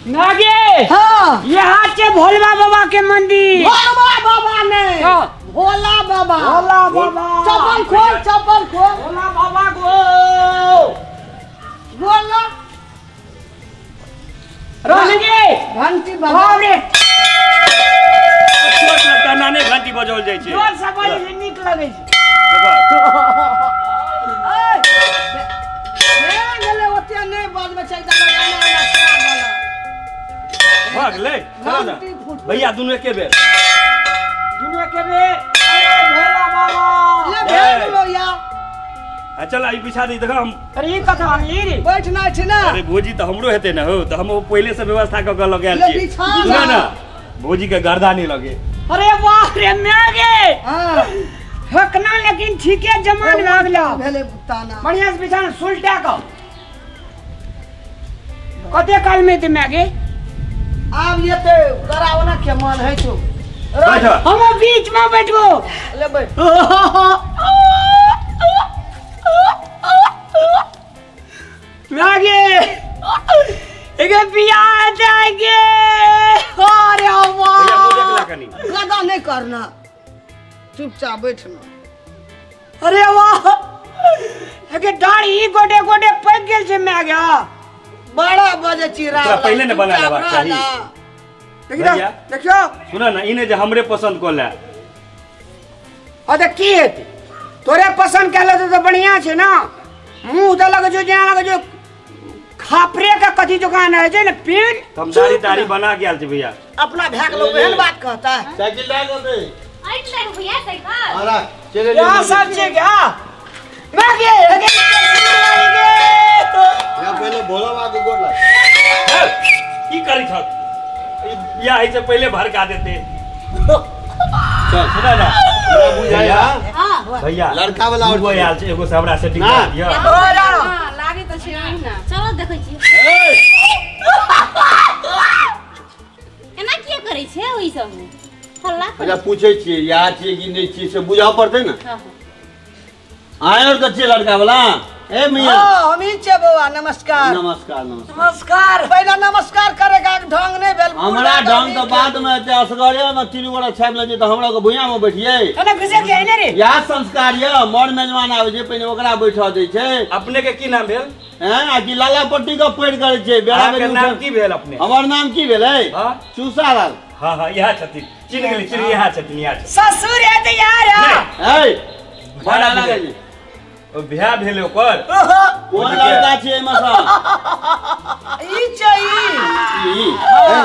नागे। हाँ। यहाँ के भोलवा बाबा के मंदिर। भोलवा बाबा नहीं। हाँ। भोला बाबा। भोला बाबा। चप्पल खोल, चप्पल खोल। भोला बाबा गो। बोलो। रोहनगे। घंटी बजा। बाप रे। छोट लगता नाने घंटी बजाओल जाइ छै। जोर से बजै छै, नीक लगै छै। देखो। ऐ, गेलै ओते नहि बजबै छै, एकदम एना एना कए देलक। भऽ गेलै? चलो ने। घंटी फुटलै। भैया दुनू एके बेर। दुनू एके बेर। अरे भोला बाबा। ले भए गेलौ या। आ चल ई बिछा दी, देखो हम। अरे ई कथा अनली रे। बैठना छै ने। अरे भोजी तऽ हमरो हेतै ने हो, तऽ हम ओ पहिले से व्यवस्था कऽ के लऽ गेल ले छी। बिछा सुना ना। ने, भोजी के गर्दा नहि लगे। अरे वाह रे मैं गे। हाँ। फेकना लेकिन ठीके जमान भए गेलो। भेलै ताना। बढ़िया से बिछा सुलटा कऽ। कते काल में एतै मैं गे? आब एतै, कराओ ना के मन है छौ। बैठ। हम बीच में बैठबो। ले बैठ। मैं गे। एगे बियाह जाएंगे। अरे वाह। भैया मुँह देखला कनी। गदा नहीं करना, चुपचाप बैठना। अरे वाह, एगे दाढ़ी गोडे गोडे पैक गेल छै मैं गे। बड़ा बजे छी तोरा पहिले ने बना लेबाक चाही। देखियौ, भैया। देखियौ। सुन ने, ई नहि जे हमरे पसंद कऽ ले। अरे की हेतै, तोरे पसंद कए लेतै तऽ बढ़िया छै ने। मुँह तऽ लगै छौ जेना लगै छौ खापरे के कथी दुकान है छै ने पेन। हम दाढ़ी दाढ़ी बना के आयल छी भैया। अपना भए गेलौ एहन बात कहता है। साइकिल डाल दे। आइट लाग भैया साइकिल। हाँ, राख, चले यहाँ सब छै क्या? मैं गे, गे, गे। यहाँ पहिले भोला बाबा के गोर लाग। हे, की करै छह? ई बियाह होइ से पहिले भड़का देते। चल, सुना ना। हमरा बुझाया। हां। भैया, लड़का वाला और दूगो आयल छै, एगो से हमरा सेटिंग ना। करा दिअ। हां, लागे त छै ओहि ना। चलो देखै छी। एना किया करै छै ओहि सब में? हल्ला करै अच्छा पूछै छियै, इएह छियै कि नहि छियै से बुझऽ पड़तै ने। हां। आय और कच्चे लड़का वाला। ए मियां। हाँ, हम ही छियै बौआ, नमस्कार। नमस्कार, नमस्कार। नमस्कार। पहिले नमस्कार करे के ढंग नहीं भेल। हमरा ढंग तऽ बाद में हेतै, असगरे में तीनू गोटा छापि लेलियै तऽ हमरा के भुइयां में बैठियै। एना घुसे के ने रे। इएह संस्कार यऽ, मर मेजबान आबै छै पहिने ओकरा बैठऽ दै छै। अपने के की नाम भेल? हैं, आ कि लाला पट्टी के पैर करै छै, बेरा अहाँके बेरी नाम उठल। की भेल अपने? हमर नाम की भेलै? हाँ? चूसा लाल। हाँ हाँ, इएह छथिन, चिन्ह गेली, चिन्ह, इएह छथिन, इएह छथिन। ससुर है तऽ यार। ए, बड़ा लागै छै। ओ बियाह भेल ओकर। कोन लड़का छै एहिमे सँ? ई छै ई। ई। ए,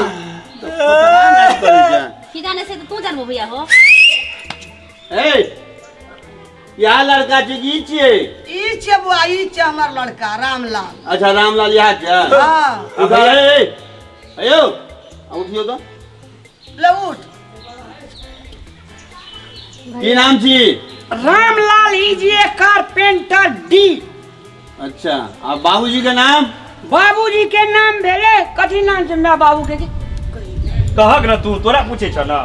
तऽ पता नहि करै छै। की जाने से तऽ तू जानबो भैया हो। ए, इएह लड़का छै कि ई छियै? ई छै बौआ, ई छै हमर लड़का रामलाल। अच्छा, रामलाल इएह छै। हाँ। उठा, ए, ए, अयौ, आ उठियौ तऽ। ले उठ। की नाम छी? Ramlal is a carpenter D. अच्छा, आ बाबूजी के नाम? बाबूजी के नाम भेलै, कथी नाम छै my बाबू के? कहक ने तू, तोरा पूछै छ ने।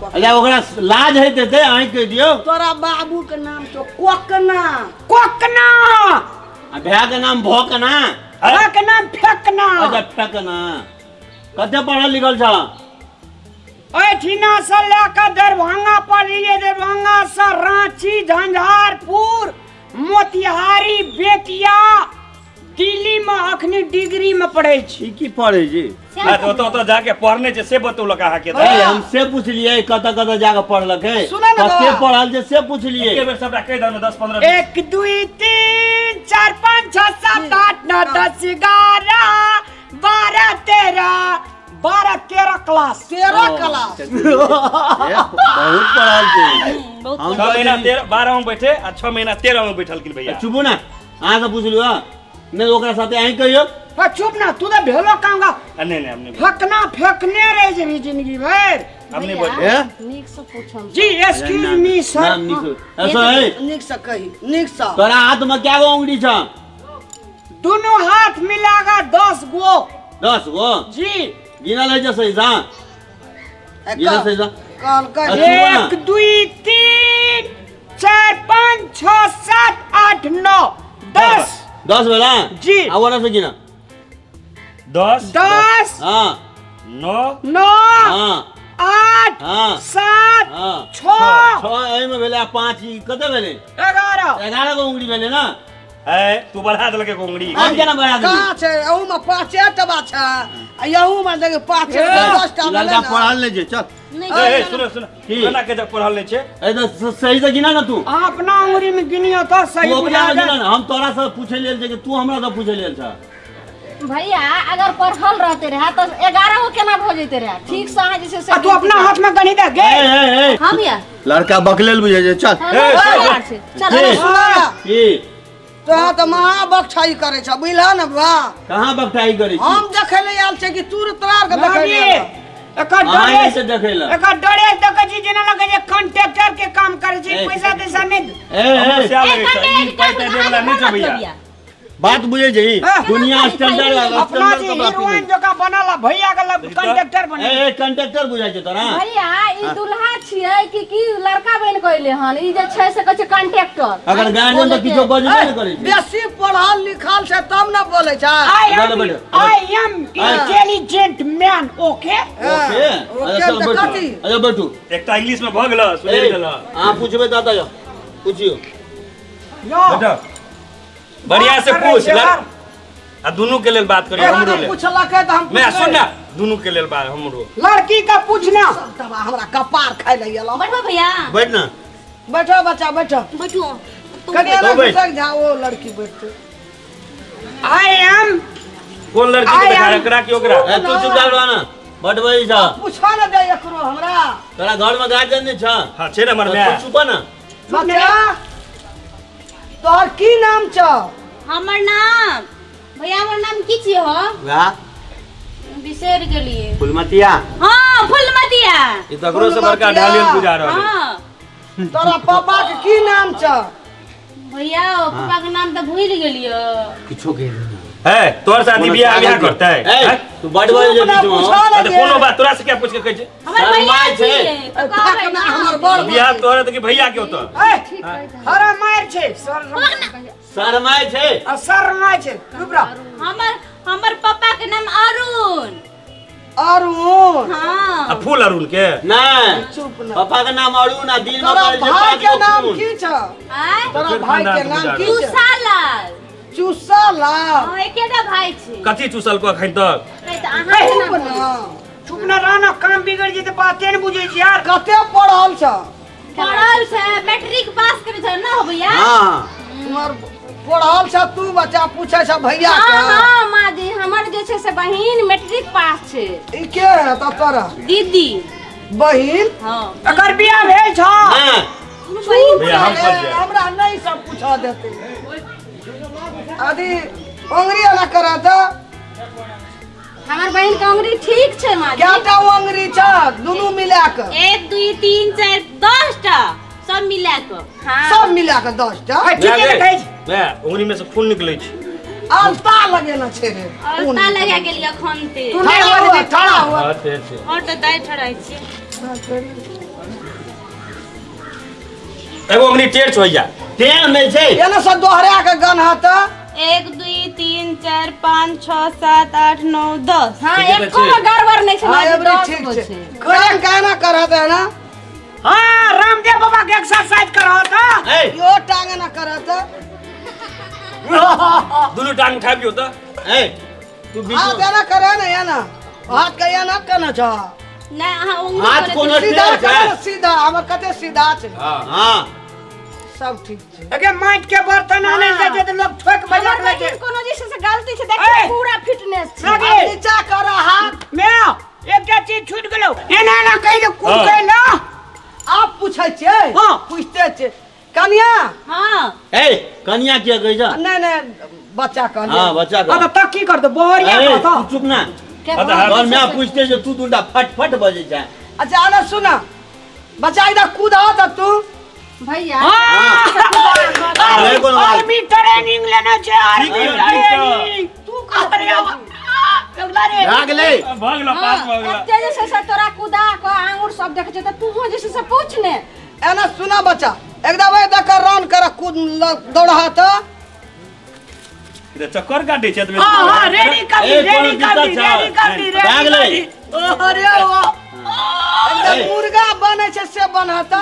अच्छा, ओकरा लाज हेतै ते अहीं कहि दियौ। तोरा बाबू के नाम छौ कोकना। कोकना। आ भाय के नाम भोकना। भाय के नाम फेकना। अच्छा, फेकना। कते पढ़ल लिखल छ? एहिठिना से लए कऽ दरभंगा पढ़लियै, दरभंगा से रांची, झंझारपुर, मोतिहारी, बेतिया, दिल्ली में अखनी डिग्री में पढ़ै छी। ई की पढ़ै छी? ना, तऽ ओतऽ ओतऽ जाके पढ़ने छै से बतौलक अहाँके तऽ। ए, हम से पुछलियै कतऽ कतऽ जाके पढ़लक है? सुनऽ ने कते बाबा। पढ़ल छै से पुछलियै। एके बेर सबटा कहि दहो ने, 10 15 20। 1 2 3 4 5 6 7 8 9 10 11 12 13 12 13 क्लास। 13 क्लास। ए, बहुत पढ़ल छै। बहुत। हम 6 महीना 13 12 में बैठे आ 6 महीना 13 में बैठलखिन भैया। चुपू ना, अहाँ से पुछलू हँ नहि, ओकरा साथे अहीं कहियौ। हाँ, चुप ना, तू तऽ भेलो कहूँगा। आ, नहीं नहीं, हमने फेकना फेकने रह जेबही जिंदगी भरि। हमने भैया, बोल ए? नीक से पूछम। जी, एक्सक्यूज मी सर। नाम नीक से। ऐसो है, नीक से कही, नीक से। तोरा हाथ में क्या गो उंगली छ? दोनों हाथ मिलाकर 10 गो। 10 गो? जी। गिनल है सही सा? ए, गिनल सही सा? कहल कही। अच्छा। 1 2 3 4 5 6 7 8 9 10। 10 भेला? जी। आ ओना से गिन। 10 10 हां 9 9 हां 8 हां 7 हां 6 6 एहि में भेलै 5 ई कते भेलै 11 11 गो उंगली भेलै ना। ए तू बढ़ा देलक एगो उंगली। हम केना बढ़ा देली? कहाँ छै अहू में 5 टबा छै आ यहू में देख 5 10 टा भेलै लड़का ना। पढ़ल नहि छै चल। नहि ए सुनो सुनो की? केना के जब पढ़ल नहि छै ए तऽ सही से गिना ना तू। अहाँ अपना उंगली में गिनियो तो सही तू अपना बुझा में गिना जाए। ना, हम तोरा से पूछे लेल छै कि तू हमरा से पूछे लेल छ। भैया अगर पढ़ल रहते रहे तो 11 गो केना भऽ जैते रहे? ठीक से अहाँ जे छै से आ तू अपना हाथ में गणि दे गे। ए ए ए हाँ भैया लड़का बकलेल बुझे छै चल। हाँ, ए, बराबर छै। चल ए, सुना ना, की तोरा तऽ महाबकछाई करै छ बुझलह ने बा। कहाँ बकठाई करै छी? हम देखै ले आयल छै कि तू तोरा के देखै ले आयल छौ? एकर अहाँ डरे नहि छै देखै लए। एकर डरे देखै छी जेना लगै छै कंट्रैक्टर के काम करै छै ए। पैसा तैसा नहि। ए हमरो ए सएह लगै छै ई पाइ ताइ दै वला नहि छै भैया। बात बुझे छै हाँ। दुनिया स्टैंडर्ड अपना स्टैंडर्ड जे कपड़ा हीरोइन पहिनै। जकाँ बनल आ भैया के लग कंट्रैक्टर ए बने। ए कंडक्टर बुझाइ छै तोरा। भैया ई दुल्हा छियै कि की लड़का बनि के अइले हन? ई जे छै से कहै छै कंट्रैक्टर। अगर गार्जियन तऽ किछो बजबे नहि करै छै। बेसी पढ़ल लिखल छै तब ने बोलै छै। I बैठो, एम बैठो। I am intelligent man okay. Okay okay अच्छा चल तऽ बैठू। कथी? अच्छा बैठू। एकटा इंग्लिश में भऽ गेल सुनि ए गेल। अहाँ पूछबै तऽ जाओ पूछियो। यो बैठो बढ़िया से बात कर रहे पूछ छियै यार। आ दुनू के लेल बात करियो हमरो लेल। पूछलकै तऽ हम मैं पूछबै। सुन ना दुनू के लेल बात हमरो। लड़की का पूछना। तब हमरा कपार खाइ लए गेल। बैठो भैया बैठ ना। बैठो बच्चा बैठो। बैठो कनि एना तो बैठ। घुसक जा ओ लड़की बैठते। I am कोन लड़की के I देखा am- एकरा की ओकरा? ए तू चुप रह ना बड बजै छ। पूछो ने दे एकरो हमरा। तोरा घर में गार्जियन नहि छ? हां छै ने हमर तऽ माय। तू चुप ना। बच्चा तोहर की नाम छ? हमर नाम भैया हमर नाम की छियै हो? वाह बिसरि गेलियै। फुलमतिया। हाँ फुलमतिया। ई तकरो से बड़का ढालियल बुझा रहल है। हाँ तोरा पापा के की नाम छ? भैया पापा के नाम तऽ भूलि गेलियै। किछो कहि दे। ए तोहर शादी बियाह बियाह करतै? ए तू बड बजै छै चुप ना, बीच में। पूछो ने तऽ दे। कोनो बात तोरा से क्या पूछ के कहै छै? हमर भैया शर्माइ छै। छियै तऽ कहबै ना, ना। हमर बड़ बियाह तोहर तऽ कि भैया के होतौ? ए हरा मार छै सर शरमाइ छै। आ शरमाइ छै चुप रह। हमर हमर पापा के नाम अरुण। अरुण। हाँ आ फूल अरुण के? नहि चुप ना। पापा के नाम अरुण आ दिन में तोरा करै छै भाई 5 के गो नाम खून। की छ? आय तोरा भाई के नाम की छ? चूसालाल। चूसालाल। हाँ एकेटा भाई छै। कथी चूसल को अखन तक? नहि तऽ अहाँ के चुप नाम ना। चुप ना रह ना काम बिगड़ जेतै बाते ने बुझै छी यार। कते पढ़ल छ? पढ़ल छै मैट्रिक पास करै छै ना हो भैया? हाँ तुम्हार पढ़ल छ तू बच्चा पूछै छ भैया के? हाँ हाँ माँ जी हमर जे छै से बहिन मैट्रिक पास छै। ई के है तब तोरा? दीदी। बहिन? हाँ एकर बियाह भेल छ? नहि बहिन भैया हम फंस जाए। हमरा नहीं सब पूछा देते। आदि अंगुरी एना करा त हमर बहिन के अंगुरी ठीक छै माँ जी। केटा अंगुरी छ दुनू मिला के? 1 2 3 4 10 टा सब मिला के। हाँ सब मिला के 10 टा। ए, ठीके ने कहै छी। माय उंगली में से खून निकलै छै। अलता लगेना छै रे। अलता लगा गेलियै अखन ते। तू नहि ठड़ा हुआ, बजबी ठड़ा हुआ। हां ते छै। और तऽ दाइ ठड़ाइ छियै। एगो उंगली टेढ़ छौ भैया। टेढ़ नहि छै। एना से दोहरा के गन हत। 1 2 3 4 5 6 7 8 9 10। हाँ ठीके तऽ एको छै। गड़बड़ नहि छै हाँ माँ जी, एबरी 10 ठीक गो छै। छै। काम काना करत है ना? हाँ रामदेव बाबा के एक्सरसाइज करत ए यो टांग ना करत। दुनू टांग उठाबियौ तऽ। ए तू बीच हाथ में एना करे ना एना। हाथ के एना केना छ? नहि अहाँ उंगली हाथ करैत कोनो सीधा टेढ़ करे छै। ना, सीधा हमर कते सीधा छै। हां हाँ सब ठीक छै। एके माटि के बर्तन आनै जाइ छै तऽ लोग ठोक बजा हमर लै छै। बहिन कोनो जे छै से गलती छै ए! देखियौ पूरा फिटनेस छै। नागे नीचा कर हाथ। मैं एकटा चीज छूट गेलौ एना एना कहि दे कुद हाँ। गइल। आप पूछै छियै? हाँ। पूछते छियै। कनिया। हाँ ए कनिया किया कहै छ? नहीं नहीं बच्चा कहलियै। हाँ बच्चा हाँ कह। तऽ तक की करतौ बोरिया ए, कहतौ। तू चुप ना। हाँ तऽ हाथ तोहर माय पूछते जे तू दूटा फट फट बजै छै। अच्छा आना सुना बच्चा इधर कूदा त तू। भैया हाँ अरे कोनो बात। आर्मी ट्रेनिंग लेना छै आर्मी ठीक है, ट्रेनिंग। तू कहाँ अरे अगला रे भए गेलै। भऽ गेलौ पास भऽ गेलौ। एते जे छै से तोरा कुदा के आंगुर सब देखै छै तऽ तूहो जे छै से पूछ ने। एना सुना बच्चा एकदम ए देख रन कर कूद दौड़ा त। ई तऽ चक्कर काटै छै एतबे। हाँ हाँ, रेडी कर दी। ए, कोनो रेडी कर दी। दिक्कत छौ? रेडी कर दी। भए रेडी गेलै? कर दी। अरे वाह, एकदम मुर्गा बनै छै से बनत।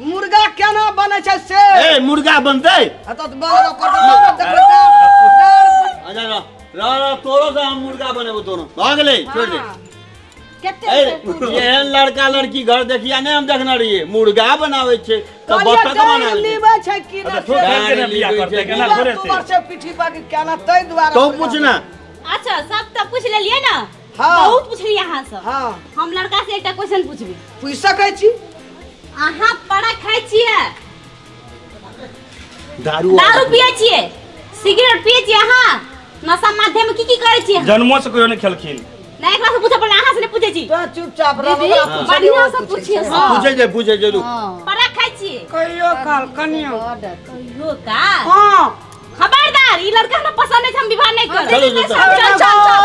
मुर्गा केना बनै छै से? ए, मुर्गा बनतै? हँ तऽ बनल ओकर तऽ देखबै तऽ। अच्छा, रह रह रह, तोरो से हम मुर्गा बनेबो तोरो। भऽ गेलै, छोड़ दे। कते ए, एहन लड़का लड़की घर देखिया नहि हम देखने रहियै। मुर्गा बनाबै छै तऽ कहलियै बतख डाँरि बनाबै छै। लीबै छै कि अच्छा, नहि छोड़ से? के केना बियाह करतै, केना दुबर थोड़े तुबर से छै पीठी पर कि केना, ताहि दुआरे। तो पूछ ना। अच्छा, सब तऽ पूछ लेलियै ने? हाँ। बहुत पुछलियै अहाँ सब। हाँ। हम लड़का से एकटा क्वेश्चन पूछबै। पूछि सकै छी। अहाँ पड़ा खाइ छियै? दारू। दारू पियै छियै? सिगरेट पियै छियै? अहाँ नशा माध्यम की की करै छियै? जन्मो से कहियो नहि खेलखिन। नहि, एकरा से पूछऽ पड़लै, अहाँ से नहि पूछै छी। तो चुपचाप रह। दीदी, ओकरा पूछै बढ़िआँ ओ से पूछै पूछिए छै। सब। पूछे छै, पूछे छै, रुक। पड़ा खाइ छियै? कहियो काल कनियो। कहियो काल? हाँ। खबरदार, ई लड़का हमरा पसंद नहि छै, हम विवाह नहि करब। चलो, चलो। चल चल चल।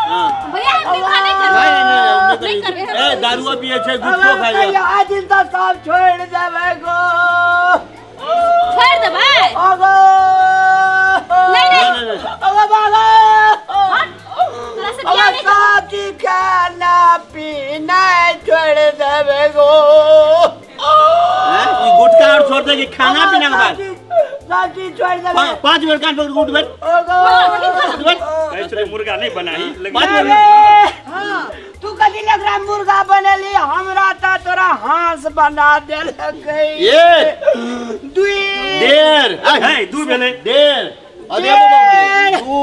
हाँ। भैया, हम विवाह नहि करब। नहीं नहीं नहीं, नहि करबै। ए, दारुआ पिए छै, गुटखो खाइ छै। आज तऽ सब छोड़ि देबै गो। छोड़ि देबै? अगो। नहि नहि। नहीं नहीं। अगो बाबा। हट, तोरा से बियाह नहि करब। शादी खाना पीना छोड़ि देबै गो। हैं? ई गुटखा और छोड़ दे कि खाना पीना के बाद? शादी छोड़ि देबै। पांच बेर कान पकड़ के उठ बैठ। अगो। उठ बैठ। कहै छलै मुर्गा नहि बनाही, लेकिन पाँच बेर। हाँ, तू कथी लग रहा मुर्गा बनेली? हमरा तऽ तोरा हंस बना देलकै। ये दुई। डेढ़। है, दू भेलै। डेढ़, अरे बाबा, दू।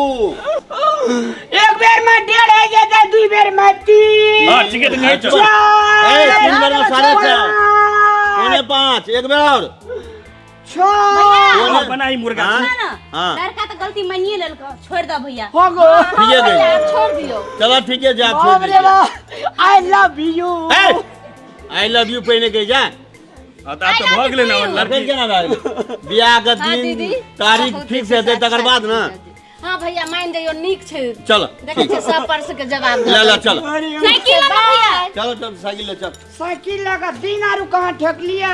एक बेर में डेढ़ हो जेतै, दुई बेर में तीन। हाँ, ठीके तऽ कहै छौ। चार। ए, तीन बेर में 4.5, पाँच, 4.75, एक बेर और। छः। हाँ, बनाही मुर्गा। हाँ? ना ना। हाँ। लड़का तऽ गलती मानिए लेलको, छोड़ि दऽ भैया। हो गो। ठीके भैया, गई। आब छोड़ दियौ। चलो, ठीक है, जा, छोड़ बाप रे दे। बाप, I love you. I love you पहिने कहि जा। हाँ, तऽ आब तऽ भऽ गेलै ने लड़की लड़की। केना भए गेलै? बियाह के हाँ दिन दीदी, तारीख बहुत फिक्स बेसी हेतै तकर अच्छा बाद ने। छै। हाँ भैया, मान जाइयो, नीक छै। चलो। देखै छियै, सब पर्स के जवाब ले ले, चलो। साइकिल लऽ भैया। चलो चलो, साइकिल ले चल। साइकिल लगा दिन आरू कहाँ ठेकलिया?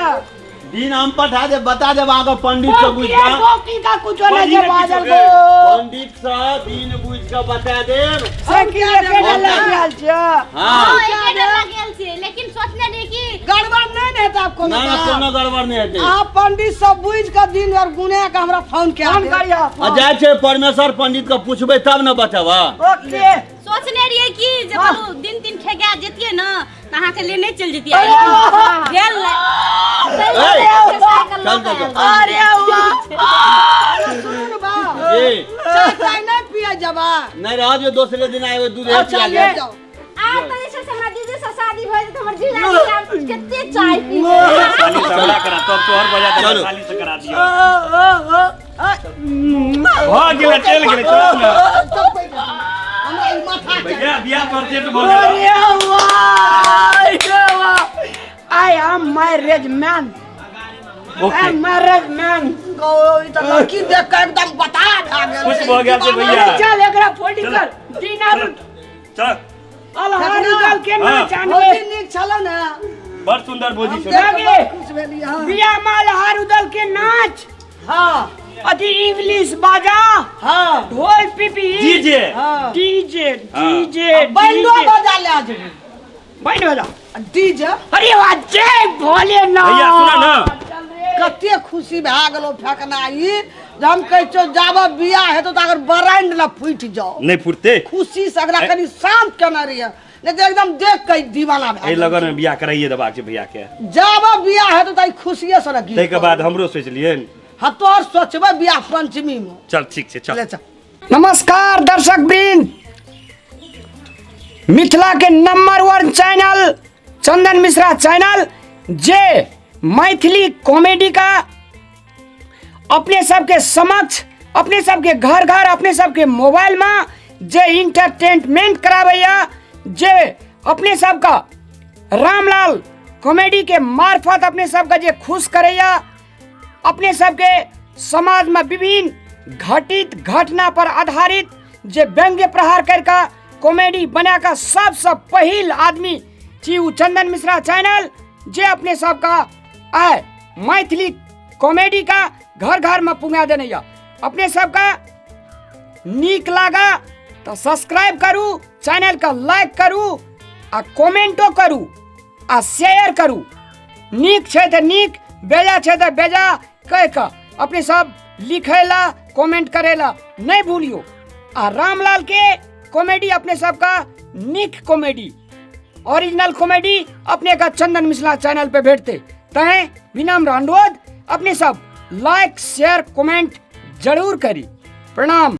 दिन हम पठा दे, बता देब अहाँके पंडित से बुझि कऽ। बोकी का कुछो नहीं पंडित छै ने बाजल किछो गो। पंडित से दिन बुझि कऽ बता देब। साइकिल लेके ने लग गेल छै। हाँ। हाँ, एकेटा लग गेल छै, लेकिन सोचने रहियै कि गड़बड़ नहि ने हेतै आब कोनो? ना ना, बात? कोनो गड़बड़ नहि हेतै। अहाँ पंडित सब बुझि कऽ दिन और गुने के हमरा फोन कए फोन देब। करियो। आ जाइ छै परमेश्वर पंडित के पूछबै तब ने बतेब। ओके। सोचने रहियै कि जे बोलू दिन तीन खेगा जेतियै ने तऽ अहाँके लेने चलि जेतियै। भेल ने। ए, चल चल चल। अरे वाह। सुनू ने बा, जी। चाय ताय नहि पियै जबा? नहि, रह दियौ, दोसरे दिन आबै, दूध अच्छा, पिया ले के। जाउ। आब तऽ जे छै से हमरा दीदी से शादी भऽ जेतै, हमर जीजा जी आब कते चाय पीबै। साली से हमरा करा तब तोहर बजा दे। चलो। साली से करा दियौ। भऽ गेलै, चलि गेलै, चल ने। हमरा ई माथा भैया, बियाह परसेंट भऽ गेलै। अरे वाह, अरे वाह, I am marriage man. I okay. Am marriage man. गो, ई तऽ लड़की देख कऽ एकदम बता भए गेल। खुश भऽ गेल छै भैया। अरे चल, एकरा फोल्डिंग कर दिन आरू। चल। अलहारू दल के हाँ। नाच आनबे। भौजी नीक छलै ने? बड़ सुंदर भौजी हम छौ। देख कऽ बड़ खुश भेली। हाँ। बियाह में अलहारू दल के नाच। हाँ। अथी इंग्लिश बाजा। हाँ। ढोल पिपी। डीजे। हाँ। डीजे। हाँ। डीजे। बैंडो बजा ले जेबै। बैंड बजा। डीजे। अरे वाह, जय भोलेनाथ। भैया, सुना ना। कते खुशी भए गेलो फेकना ई जे हम कहै छियौ, जाबऽ बियाह हेतौ तऽ अगर ब्रांड न फूटि जाओ। नहि फुटते। खुशी से एकरा कनि शांत केने रहियै, नहि तऽ एकदम देख के दीवाना भए एहि लगन में बियाह कराइए देबाक छै भैया के। जाबऽ बियाह हेतौ तऽ ई खुशिये से ने गीत। ताहिके बाद हमरो सोचलियै। हाँ, तोहर सोचबै बियाह पंचमी में। चल, ठीक छै, चल। ले चल। नमस्कार दर्शक वृंद, मिथिला के नंबर 1 चैनल चंदन मिश्रा चैनल, जे मैथिली कॉमेडी का अपने सबके समक्ष, अपने सबके घर घर, अपने सबके मोबाइल में जे इंटरटेनमेंट कराबैया, जे अपने सबका रामलाल कॉमेडी के मार्फत अपने सबके जे खुश करैया, अपने सबके समाज में विभिन्न घटित घटना पर आधारित जे व्यंग्य प्रहार करके कॉमेडी बना कऽ सबसँ पहिल आदमी छी उ चंदन मिश्रा चैनल, जे अपने सबका आय मैथिली कॉमेडी का घर घर में पुंगा देने यऽ। अपने सबके नीक लागा तो सब्सक्राइब करू, चैनल का लाइक करू आ कमेंटो करू आ शेयर करू। नीक छै तऽ नीक, बेजा छै तऽ बेजा कह कऽ अपने सब लिखे ला कमेंट करे ला नहीं भूलियो। आ रामलाल के कॉमेडी अपने सबका नीक कॉमेडी, ओरिजिनल कॉमेडी अपने का चंदन मिश्रा चैनल पे भेटते। तैं विनम्र अनुरोध अपने सब लाइक शेयर कमेंट जरूर करी। प्रणाम।